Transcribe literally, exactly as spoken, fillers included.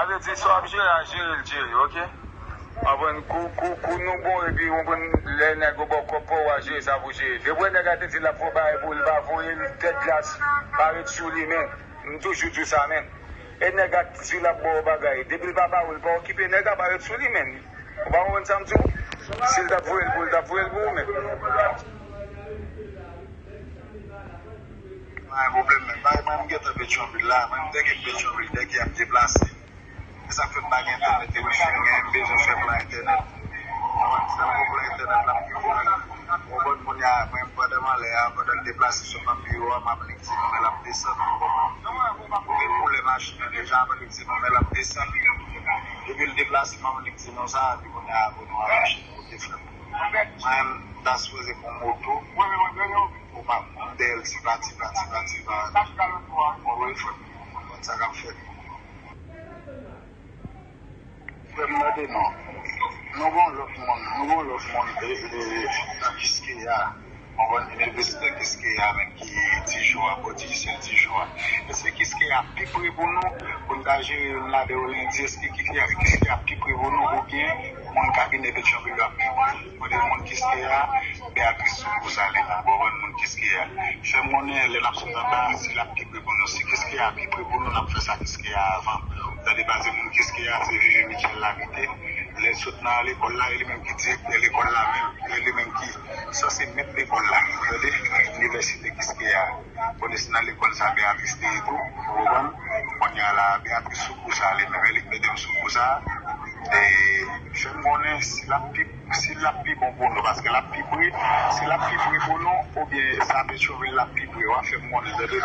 Vle di sa w ap jere a, jere l, jere, oke? Konprann? Kou, kou, kou nou bon, epi konprann, lè nèg yo ba w kòb pa w, w a jere sa pou jere. Depi nèg la te di l ap fè yon bagay pou ou, li pa voye l, tèt glas pa ret sou li, men. M toujou di w sa, men. E nèg la di l ap ba w bagay. Depi l pa ba ou, li pa okipe nèg la, pa ret sou li, men. Ou pa konprann sa m di w? Si l t ap voye l pou ou, li t ap voye l pou ou, men. Pa gen pwoblèm, men. Bagay mwen, m gentan Petyonvil la. Mwen, m te gen Petyonvil, dèke ap deplase. Se sa k fè m pa gen entènèt, epi m fin gen, m bezwen fè plan entènèt. Mwen, se pou plan entènèt la m gen pwoblèm. Ou konprann, kounye a, mwen, pandan m anlè a, pandan m deplase sot nan biwo a, m ap lik di nou, men l ap desann, ou konprann? Ou gen koulè machin nan deja, m ap lik di nou, men l ap desann. Depi l deplase, m ap lik di nou sa, epi kounye a, pou nou arache, pou te fè. Mwen, m ta sipoze pran moto, pou m ap dèyè l, ti pa, ti pa, ti pa, ti pa. Ou konprann sa k ap fèt. Frè m, mande non. Nou gon lòt moun, nou gon lòt moun, e, e, nan Kiskeya. Ou konprann, inivèsite Kiskeya menm ki Tijo a, bò dijisyèl Tijo a. Èske Kiskeya pi pre pou nou, pou n ta jere youn ladan yo lendi? Èske Kiskeya, Kiskeya pi pre pou nou, oubyen moun k ap vin nan Petyonvil yo ap pi pre? Kote moun Kiskeya, Beatrice sou kou sa li menm, ou konprann, moun Kiskeya. Fè m konnen lè n ap sot anba, si l ap pi pre pou nou. Si Kiskeya pi pre pou nou, n ap fè sa Kiskeya avan. Ou tande, pase moun Kiskeya, se Vivi Mitchell l abite. Lè l sot nan lekòl la, e li menm ki direktè lekòl la menm. E li menm ki sanse mèt lekòl la. Ou tande? Inivèsite Kiskeya. Konnen se nan lekòl sa Beatrice te ye tou. Ou konprann? Kounye a la, Beatrice sou kou sa li menm. E li k mete m sou kou sa. E fè m konnen si l ap pi, si l ap pi bon pou nou, paske l ap pi pre. Si l ap pi pre pou nou, oubyen sa Petyonvil l ap pi pre, w a fè m konnen, tande?